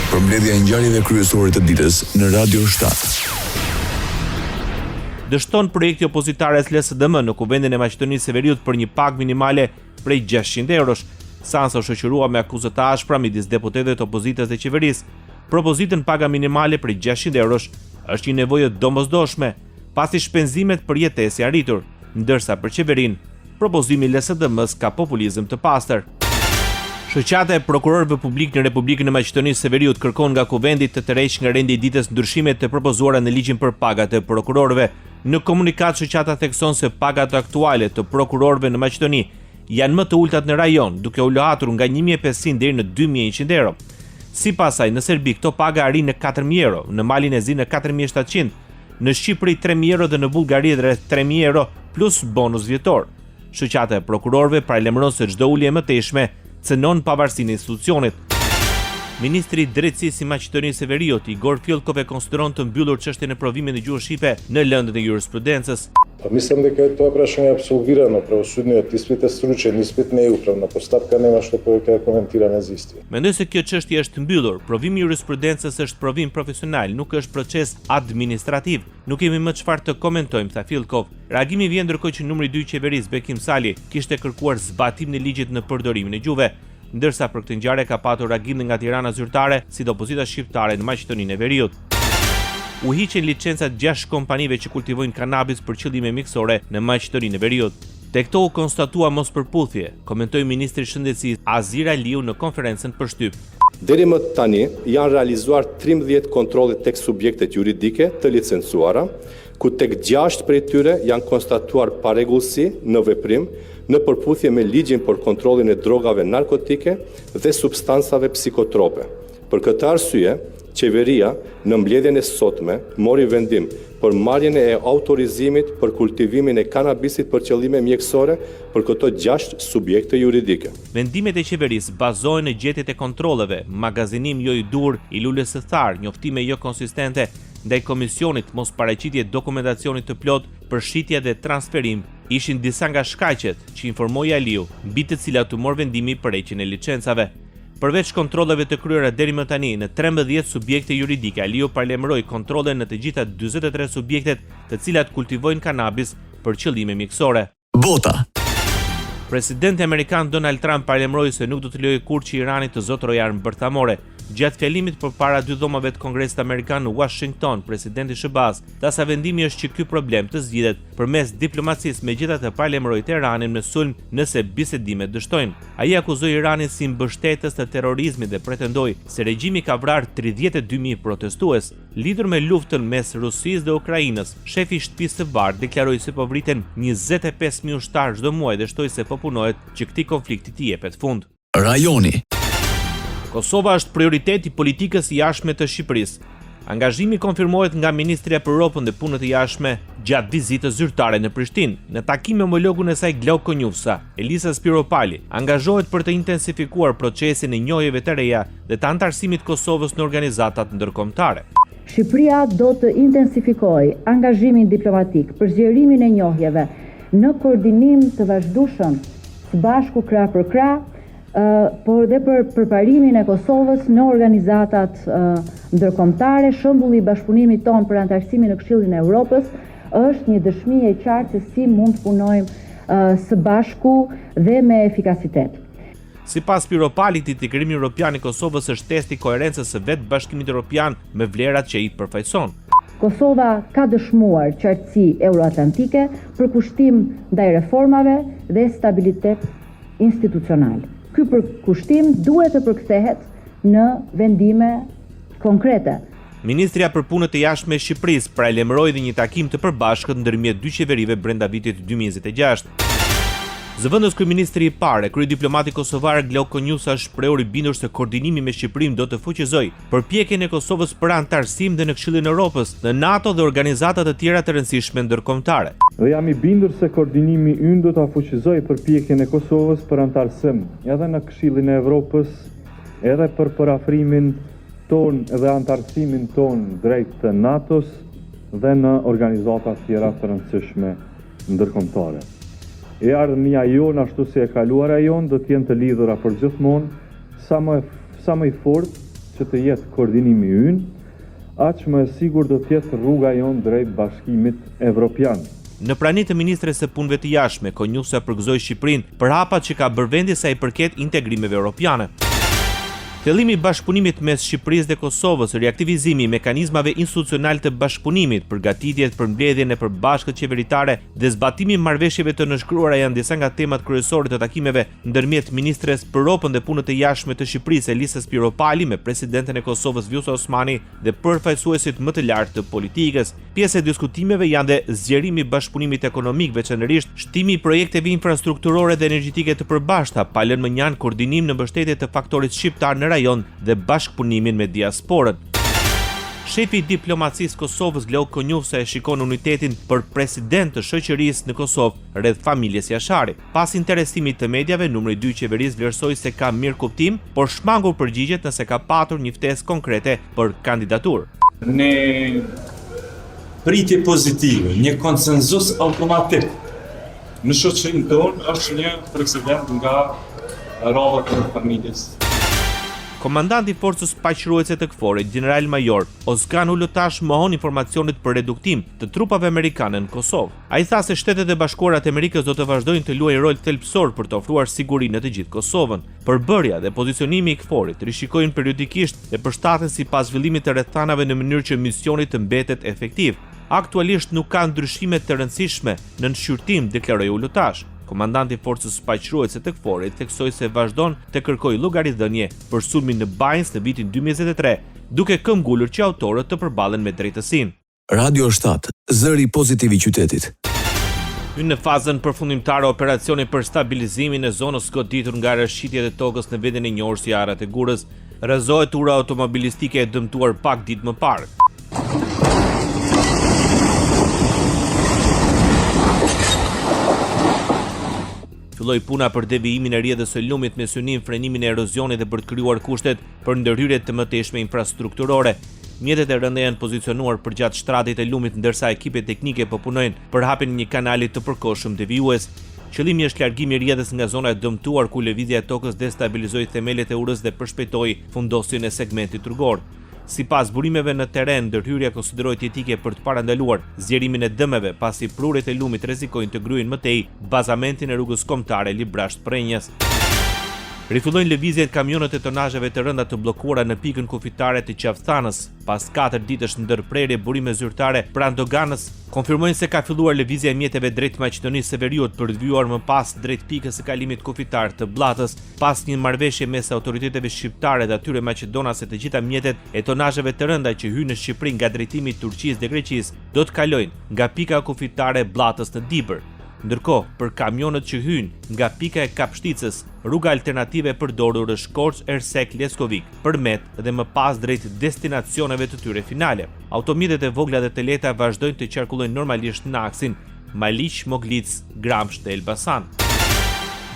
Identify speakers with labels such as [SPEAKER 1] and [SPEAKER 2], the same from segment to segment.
[SPEAKER 1] Përmbledhja e ngjarjeve kryesore të ditës në Radio 7.
[SPEAKER 2] Dështon projekti opozitar LSDM në Kuvendin e Maqedonisë së Veriut për një pagë minimale prej 600 eurosh. Seanca u shoqërua me akuza të ashpra midis deputetëve të opozitës dhe qeverisë. Për opozitën paga minimale prej 600 eurosh është një nevojë e domosdoshme, pasi shpenzimet për jetesë janë rritur, ndërsa për qeverinë Propozimi i LSDM-së ka populizëm të pastër. Shoqata e Prokurorëve Publikë në Republikën e Maqedonisë së Veriut kërkon nga Kuvendi të tërheqë nga rendi i ditës ndryshimet e propozuara në ligjin për pagat e prokurorëve. Në komunikatë shoqata thekson se pagat aktuale të prokurorëve në Maqedoni janë më të ulëtat në rajon, duke u luhatur nga 1500 deri në 2100 euro. Sipas saj, në Serbi këto paga arrijnë në 4000 euro, në Malin e Zi në 4700, në Shqipëri 3000 euro dhe në Bullgari rreth 3000 euro plus bonus vjetor. Shoqata e prokurorëve paralajmëron se çdo ulje e mëtejshme cënon pavarësinë e institucionit. Ministri i Drejtësisë i Maqedonisë së Veriut, Igor Fillkov e konsideron të mbyllur çështjen e provimit në gjuhën shqipe në lëndën e jurisprudencës.
[SPEAKER 3] Pa mislim дека е тоа прашање апсолвирано. Правосудниот испит е стручен испит, не е управна постапка, нема што повеќе да коментираме за истиот.
[SPEAKER 2] Mendoj se kjo çështje është mbyllur. Provimi i jurisprudencës është provim profesional, nuk është proces administrativ. Nuk kemi më çfarë të komentojmë, tha Fillkov. Reagimi vjen ndërkohë që numri dy i qeverisë, Bekim Sali, kishte kërkuar zbatimin e ligjit në përdorimin e gjuhëve. Ndërsa për këtë ngjarje ka patur reagim dhe nga Tirana zyrtare, si dhe opozita shqiptare në Maqedoninë e Veriut. U hiqen licencat gjashtë kompanive që kultivojnë kanabis për qëllime mjekësore në Maqedoninë e Veriut. Tek to u konstatua mospërputhje, komentoi ministri i Shëndetësisë Azir Aliu në konferencën për shtyp.
[SPEAKER 4] Deri më tani janë realizuar 13 kontrolle tek subjektet juridike të licencuara, ku tek gjashtë prej tyre janë konstatuar parregullsi në veprim në përputhje me ligjin për kontrollin e drogave narkotike dhe substancave psikotrope. Për këtë arsye, qeveria në mbledhjen e sotme mori vendim për marrjen e autorizimit për kultivimin e kanabisit për qëllime mjekësore për këto gjashtë subjekte juridike.
[SPEAKER 2] Vendimet e qeverisë bazohen në gjetjet e kontrolleve, magazinim jo i duhur i lules së tharë, njoftime jokonsistente ndaj komisionit, mosparaqitje e dokumentacionit të plotë për shitje dhe transferim, ishin disa nga shkaqet, që informoi Aliu, mbi të cilat u mor vendimi për heqjen e licencave. Përveç kontrolleve të kryera deri më tani në 13 subjekte juridike, Aliu paralajmëroi kontrolle në të gjitha 43 subjektet të cilat kultivojnë kanabis për qëllime mjekësore.
[SPEAKER 1] Bota.
[SPEAKER 2] Presidenti amerikan Donald Trump paralajmëroi se nuk do të lejojë kurrë që Irani të zotërojë armë bërthamore. Gjatë fjalimit përpara dy dhomave të Kongresit Amerikan në Washington, presidenti i SHBA-s tha se vendimi është që ky problem të zgjidhet përmes diplomacisë, megjithatë paralajmëroi Teheranin me sulm nëse bisedimet dështojnë. Ai akuzoi Iranin si mbështetës të terrorizmit dhe pretendoi se regjimi ka vrarë 32.000 protestues. Lidhur me luftën mes Rusisë dhe Ukrainës, shefi i Shtëpisë së Bardhë deklaroi se po vriten 25.000 ushtarë çdo muaj dhe shtoi se po punohet që këtij konflikti t'i jepet fund.
[SPEAKER 1] Rajoni.
[SPEAKER 2] Kosova është prioritet i politikës së jashtme të Shqipërisë. Angazhimi konfirmohet nga Ministria për Europën dhe Punët e Jashtme gjatë vizitës zyrtare në Prishtinë. Në takim me homologun e saj Glauk Konjufca, Elisa Spiropali angazhohet për të intensifikuar procesin e njohjeve të reja dhe të anëtarësimit të Kosovës në organizatat ndërkombëtare.
[SPEAKER 5] Shqipëria do të intensifikojë angazhimin diplomatik për zgjerimin e njohjeve në koordinim të vazhdueshëm së bashku krah për krah, por dhe për përparimin e Kosovës në organizatat ndërkombëtare. Shembulli i bashkëpunimit tonë për anëtarësimin në Këshillin e Evropës është një dëshmi e qartë se si mund të punojmë së bashku dhe me efikasitet.
[SPEAKER 2] Sipas Spiropalit, integrimi europian i Kosovës është testi i koherencës së vetë Bashkimit Evropian me vlerat që ai përfaqëson.
[SPEAKER 5] Kosova ka dëshmuar qartësi euroatlantike, përkushtim ndaj reformave dhe stabilitet institucional. Ky përkushtim duhet të përkthehet në vendime konkrete.
[SPEAKER 2] Ministria për Punët e Jashtme e Shqipërisë paralajmëroi dhe një takim të përbashkët ndërmjet dy qeverive brenda vitit 2026. Zëvendës kryeministri i parë, kryediplomati kosovar Glauk Konjufca është shprehur i bindur se koordinimi me Shqipërinë do të fuqizojë përpjekjen e Kosovës për anëtarësim dhe në Këshillin e Europës, në NATO dhe organizata të tjera të rëndësishme ndërkombëtare.
[SPEAKER 6] Dhe jam i bindur se koordinimi ynë do ta fuqizojë përpjekjen e Kosovës për anëtarësim edhe në Këshillin e Evropës, edhe për përafrimin tonë dhe anëtarësimin tonë drejt NATO-s dhe në organizata tjera të rëndësishme ndërkombëtare. E ardhmja jonë ashtu si e kaluara jonë do të jenë të lidhura përgjithmonë, sa më sa më i fortë. që të jetë koordinimi ynë, aq më e sigurt do të jetë rruga jonë drejt Bashkimit Evropian.
[SPEAKER 2] Në prani të ministres së Punëve të Jashtme, Konjufca përgëzoi Shqipërinë për hapat që ka bërë vendi sa i përket integrimeve europiane. Thellimi i bashkëpunimit mes Shqipërisë dhe Kosovës, riaktivizimi i mekanizmave institucionalë të bashkëpunimit, përgatitjet për mbledhjen e përbashkët qeveritare dhe zbatimi i marrëveshjeve të nënshkruara janë disa nga temat kryesore të takimeve ndërmjet ministres për Europën dhe Punët e Jashtme të Shqipërisë, Elisa Spiropali me presidenten e Kosovës Vjosa Osmani dhe përfaqësuesit më të lartë të politikës. Pjesë e diskutimeve janë dhe zgjerimi i bashkëpunimit ekonomik, veçanërisht shtimi i projekteve infrastrukturore dhe energjetike të përbashkëta, pa lënë mënjanë koordinim në mbështetje të faktorit shqiptar në rajon dhe bashkëpunimin me diasporën. Shefi i diplomacisë së Kosovës, Glauk Konjufca e shikon unitetin për president të shoqërisë në Kosovë rreth familjes Jashari. Pas interesimit të mediave, numri dy i qeverisë vlerësoi se ka mirëkuptim, por shmangu përgjigjet nëse ka patur një ftesë konkrete për kandidaturë.
[SPEAKER 7] Një pritje pozitive, një konsenzus automatik në shoqërinë tonë është një president nga radhët e familjes.
[SPEAKER 2] Komandanti i Forcës Paqeruajtëse të KFOR-it, gjeneral major Ozkan Ulutash mohon informacionet për reduktim të trupave amerikane në Kosovë. Ai tha se Shtetet e Bashkuara të Amerikës do të vazhdojnë të luajnë rol thelbësor për të ofruar siguri në të gjithë Kosovën. Përbërja dhe pozicionimi i KFOR-it rishikojnë periodikisht dhe përshtaten sipas zhvillimit të rrethanave në mënyrë që misioni të mbetet efektiv. Aktualisht nuk ka ndryshime të rëndësishme nën shqyrtim, deklaroi Ulutash. Komandanti i Forcës Paqeruajtëse të KFOR-it theksoi se vazhdon të kërkojë llogaridhënie për sulmin në Banjskë në vitin 2023, duke këmbgulur që autorët të përballen me drejtësinë.
[SPEAKER 1] Radio 7, zëri pozitiv i qytetit.
[SPEAKER 2] Hyn në fazën përfundimtare operacioni për stabilizimin e zonës së goditur nga rrëshqitjet e tokës në vendin e njohur si Arrat e Gurës. Rrëzohet ura automobilistike e dëmtuar pak ditë më parë. Filloi puna për devijimin e rrjedhës së lumit me synim frenimin e erozionit dhe për të krijuar kushtet për ndërhyrje të mëtejshme infrastrukturore. Mjetet e rënda janë pozicionuar përgjatë shtratit të lumit ndërsa ekipet teknike po punojnë për hapjen e një kanali të përkohshëm devijues. Qëllimi është largimi i rrjedhës nga zona e dëmtuar ku lëvizja e tokës destabilizoi themelet e urës dhe përshpejtoi fundosjen e segmentit rrugor. Sipas burimeve në terren, ndërhyrja konsiderohet jetike për të parandaluar zgjerimin e dëmeve, pasi prurjet e lumit rrezikojnë të gërryejnë më tej bazamentin e rrugës kombëtare Librazhd-Prrenjas. Rifillojnë lëvizjet kamionët e tonazheve të rënda të bllokuara në pikën kufitare të Qafë Thanës. Pas katër ditësh ndërprerje, burime zyrtare pranë doganës konfirmojnë se ka filluar lëvizja e mjeteve drejt Maqedonisë së Veriut për të vijuar më pas drejt pikës së kalimit kufitar të Bllatës. Pas një marrëveshje mes autoriteteve shqiptare dhe atyre maqedonase të gjitha mjetet e tonazheve të rënda që hyjnë në Shqipëri nga drejtimi i Turqisë dhe Greqisë do të kalojnë nga pika kufitare e Bllatës në Dibër. Ndërkohë, për kamionët që hyjnë nga pika e Kapshticës, rruga alternative e përdorur është Korçë-Ersekë-Leskovik, Përmet dhe më pas drejt destinacioneve të tyre finale. Automjetet e vogla dhe të lehta vazhdojnë të qarkullojnë normalisht në aksin Maliq, Moglicë, Gramsh dhe Elbasan.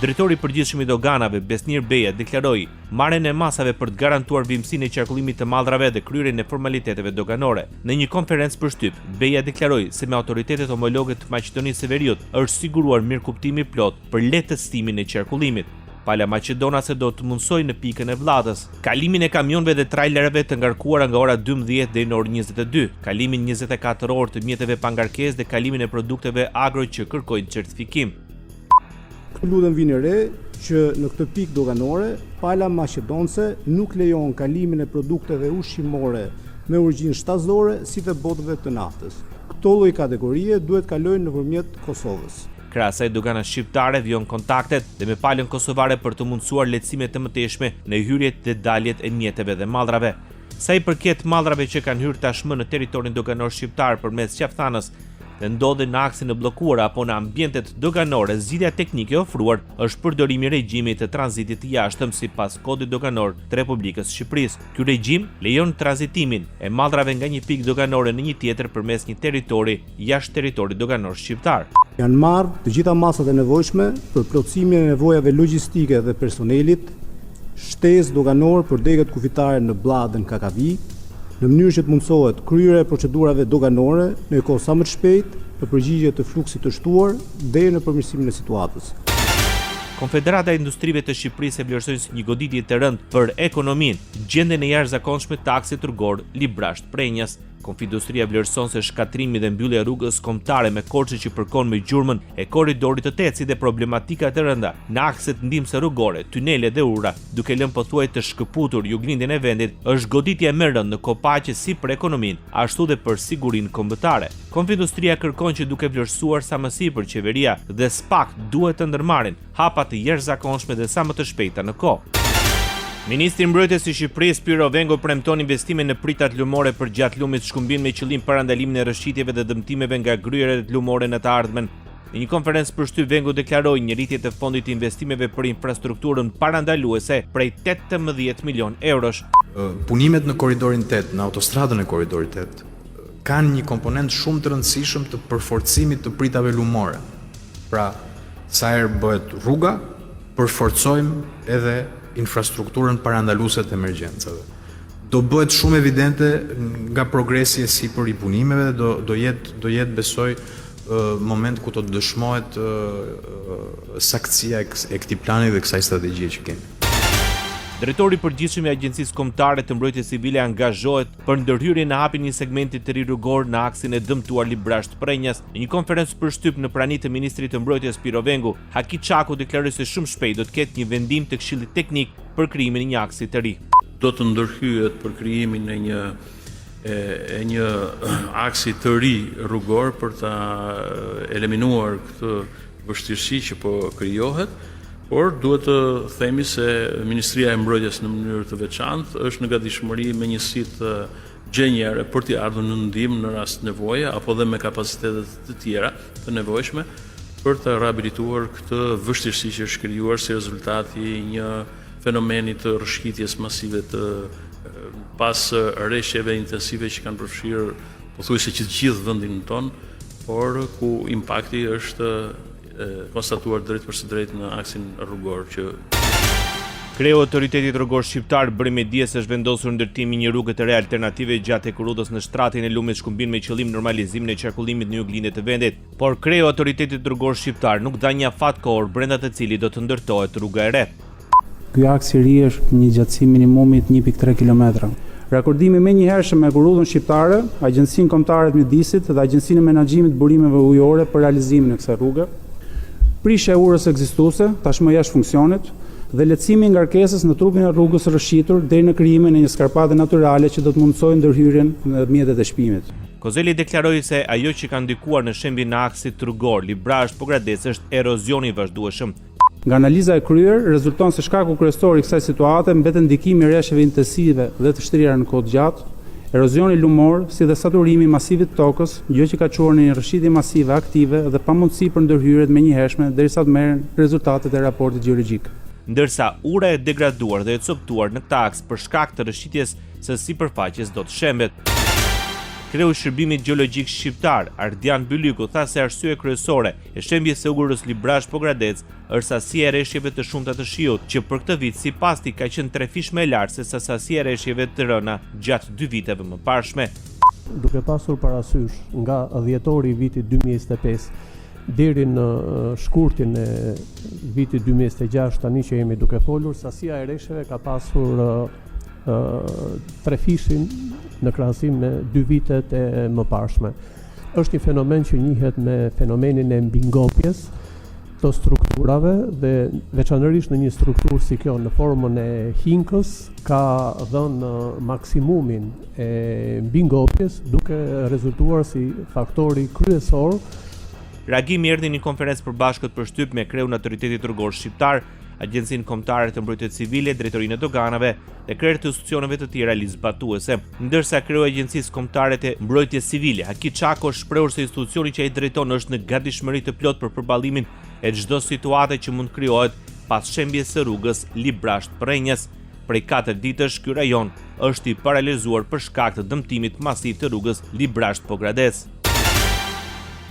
[SPEAKER 2] Drejtori i Përgjithshëm i Doganave, Besmir Beja, deklaroi marrjen e masave për të garantuar vijimësinë e qarkullimit të mallrave dhe kryerjen e formaliteteve doganore. Në një konferencë për shtyp, Beja deklaroi se me autoritetet homologe të Maqedonisë së Veriut është siguruar mirëkuptim i plotë për lehtësimin e qarkullimit. Pala maqedonase do të mundësojë në pikën e Bllatës, kalimin e kamionëve dhe trajlerëve të ngarkuara nga ora 12 deri në orën 22, kalimin 24 orë të mjeteve pa ngarkesë dhe kalimin e produkteve agro që kërkojnë certifikim.
[SPEAKER 8] Këtu lutem vini re që në këtë pikë doganore, pala maqedonse nuk lejon kalimin e produkteve ushqimore me origjinë shtazore si dhe botëve të naftës. Këto lloj kategorie duhet kalojnë nëpërmjet Kosovës.
[SPEAKER 2] Krahas saj dogana shqiptare vijon kontaktet dhe me palën kosovare për të mundësuar lehtësime të mëtejshme në hyrjet dhe daljet e mjeteve dhe mallrave. Sa i përket mallrave që kanë hyrë tashmë në territorin doganor shqiptar përmes Qafë Thanës dhe ndodhen në aksin e bllokuar apo në ambientet doganore, zgjidhja teknike e ofruar është përdorimi i regjimit të tranzitit të jashtëm sipas Kodit Doganor të Republikës së Shqipërisë. Ky regjim lejon tranzitimin e mallrave nga një pikë doganore në një tjetër përmes një territori jashtë territorit doganor shqiptar.
[SPEAKER 8] Janë marrë të gjitha masat e nevojshme për plotësimin e nevojave logjistike dhe personelit shtesë doganor për degët kufitare në Bllatë dhe në Kakavijë, në mënyrë që të mundësohet kryerja e procedurave doganore në një kohë sa më të shpejtë, në përgjigje të fluksit të shtuar, deri në përmirësimin e situatës.
[SPEAKER 2] Konfederata e Industrive të Shqipërisë e vlerësojnë si një goditje të rëndë për ekonominë, gjendjen e jashtëzakonshme të aksit rrugor Librazhd-Prrenjas. Konfindustria vlerëson se shkatërrimi dhe mbyllja e rrugës kombëtare me Korçën që përkon me gjurmën e Korridorit të 8 si dhe problematikat e rënda në akset ndihmëse rrugore, tunele dhe ura, duke lënë pothuaj të shkëputur juglindjen e vendit, është goditja më e rëndë në kohë paqe si për ekonominë, ashtu dhe për sigurinë kombëtare. Konfindustria kërkon që duke vlerësuar sa më sipër qeveria dhe SPAK duhet të ndërmarrin hapa të jashtëzakonshme dhe sa më të shpejta në kohë. Ministri i Mbrojtjes i Shqipërisë, Spiro Vengu premton investime në pritat lumore përgjatë lumit Shkumbin me qëllim parandalimin e rrëshqitjeve dhe dëmtimeve nga gryerjet lumore në të ardhmen. Në një konferencë për shtyp Vengu deklaroi një rritje të fondit të investimeve për infrastrukturën parandaluese prej 18 milion eurosh.
[SPEAKER 9] Punimet në korridorin 8, në autostradën e korridorit 8, kanë një komponent shumë të rëndësishëm të përforcimit të pritave lumore. Pra, sa herë bëhet rruga, përforcojmë edhe infrastrukturën parandaluese të emergjencave. Do bëhet shumë evidente nga progresi e sipër i punimeve dhe do do jetë do jetë besoj moment ku do të dëshmohet saktësia e këtij plani dhe kësaj strategjie që kemi.
[SPEAKER 2] Drejtori i Përgjithshëm i Agjencisë Kombëtare të Mbrojtjes Civile angazhohet për ndërhyrje në hapjen e një segmenti të ri rrugor në aksin e dëmtuar Librazhd-Prrenjas. Në një konferencë për shtyp në prani të ministrit të Mbrojtjes Spiro Vengu, Haki Çako deklaroi se shumë shpejt do të ketë një vendim të Këshillit Teknik për krijimin e një aksi të ri.
[SPEAKER 10] Do të ndërhyhet për krijimin e një e një aksi të ri rrugor për ta eliminuar këtë vështirësi që po krijohet, por duhet të themi se Ministria e Mbrojtjes në mënyrë të veçantë është në gatishmëri me njësitë xhenjere për t'i ardhur në ndihmë në rast nevoje apo dhe me kapacitete të tjera të nevojshme për të rehabilituar këtë vështirësi që është krijuar si rezultat i një fenomeni të rrëshqitjes masive të pas reshjeve intensive që kanë përfshirë pothuajse që të gjithë vendin tonë, por ku impakti është konstatuar drejtpërsëdrejt në aksin rrugor që
[SPEAKER 2] Kreu i Autoritetit Rrugor Shqiptar bëri me dije se është vendosur ndërtimi i një rruge të re alternative gjatë hekurudhës në shtratin e lumit Shkumbin me qëllim normalizimin e qarkullimit në juglindje të vendit. Por kreu i Autoritetit Rrugor Shqiptar nuk dha një afat kohor brenda të cilit do të ndërtohet rruga e re.
[SPEAKER 11] Ky aks i ri është një gjatësi minimumit 1.3 kilometra. Rakordimi i menjëhershëm me Hekurudhën Shqiptare, Agjencinë Kombëtare të Mjedisit dhe Agjencinë e Menaxhimit të Burimeve Ujore për realizimin e kësaj rruge. Prishja e urës ekzistuese, tashmë jashtë funksionit, dhe lehtësimi i ngarkesës në trupin e rrugës së rrëshqitur deri në krijimin e një skarpate natyrale që do të mundësojë ndërhyrjen në mjetet e shpimit.
[SPEAKER 2] Kozeli deklaroi se ajo që ka ndikuar në shembjen e aksit rrugor Librazhd-Pogradec është erozioni i vazhdueshëm.
[SPEAKER 11] Nga analiza e kryer, rezulton se shkaku kryesor i kësaj situate mbetet ndikimi i reshjeve intensive dhe të shtrira në kohë të gjatë, erozioni lumor, si dhe saturimi masiv i tokës, gjë që ka çuar në një rrëshqitje masive aktive dhe pamundësi për ndërhyrje të menjëhershme derisa të merren rezultatet e raportit gjeologjik.
[SPEAKER 2] Ndërsa ura e degraduar dhe e copëtuar në këtë aks për shkak të rrëshqitjes së sipërfaqes do të shembet. Kreu i Shërbimit Gjeologjik Shqiptar, Ardian Bylyku tha se arsye kryesore e shembjes së urës Librazhd-Pogradec është sasia e reshjeve të shumta të shiut, që për këtë vit sipas tij ka qenë trefish më e lartë se sa sasia e reshjeve të rëna gjatë dy viteve të mëparshme.
[SPEAKER 12] Duke pasur parasysh nga dhjetori i vitit 2025 deri në shkurtin e vitit 2026 tani që jemi duke folur, sasia e reshjeve ka pasur trefishin në krahasim me dy vitet e mëparshme. Është një fenomen që njihet me fenomenin e mbingopjes të strukturave dhe veçanërisht në një strukturë si kjo në formën e hinkës ka dhënë maksimumin e mbingopjes duke rezultuar si faktori kryesor.
[SPEAKER 2] Reagimi erdhi në një konferencë të përbashkët për shtyp me kreun e Autoritetit Rrugor Shqiptar, Agjencinë Kombëtare të Mbrojtjes Civile, Drejtorinë e Doganave dhe krerë të institucioneve të tjera ligjzbatuese. Ndërsa kreu i Agjencisë Kombëtare të Mbrojtjes Civile, Haki Çako është shprehur se institucioni që ai drejton është në gatishmëri të plotë për përballimin e çdo situate që mund të krijohet pas shembjes së rrugës Librazhd-Prrenjas. Prej 4 ditësh ky rajon është i paralizuar për shkak të dëmtimit masiv të rrugës Librazhd-Pogradec.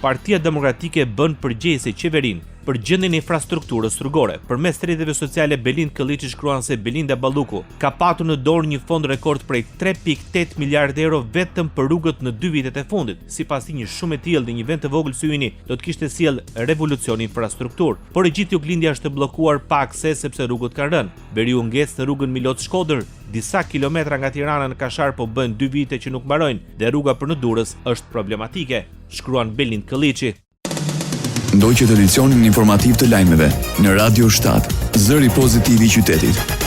[SPEAKER 2] Partia Demokratike bën përgjegjëse qeverinë për gjendjen e infrastrukturës rrugore. Përmes rrjeteve sociale Belind Këlliçi shkruan se Belinda Balluku ka patur në dorë një fond rekord prej 3.8 miliardë euro vetëm për rrugët në dy vitet e fundit. Sipas tij një shumë e tillë në një vend të vogël si yni do të kishte sjellë revolucion në infrastrukturë. Por e gjithë juglindja është e bllokuar pa akses sepse rrugët kanë rënë. Veriu ngec në rrugën Milot-Shkodër, disa kilometra nga Tirana në Kashar po bëhen dy vite që nuk mbarojnë dhe rruga për në Durrës është problematike, shkruan Belind Këlliçi.
[SPEAKER 1] Ndoqët edicionin informativ të lajmeve në Radio 7, zëri pozitiv i qytetit.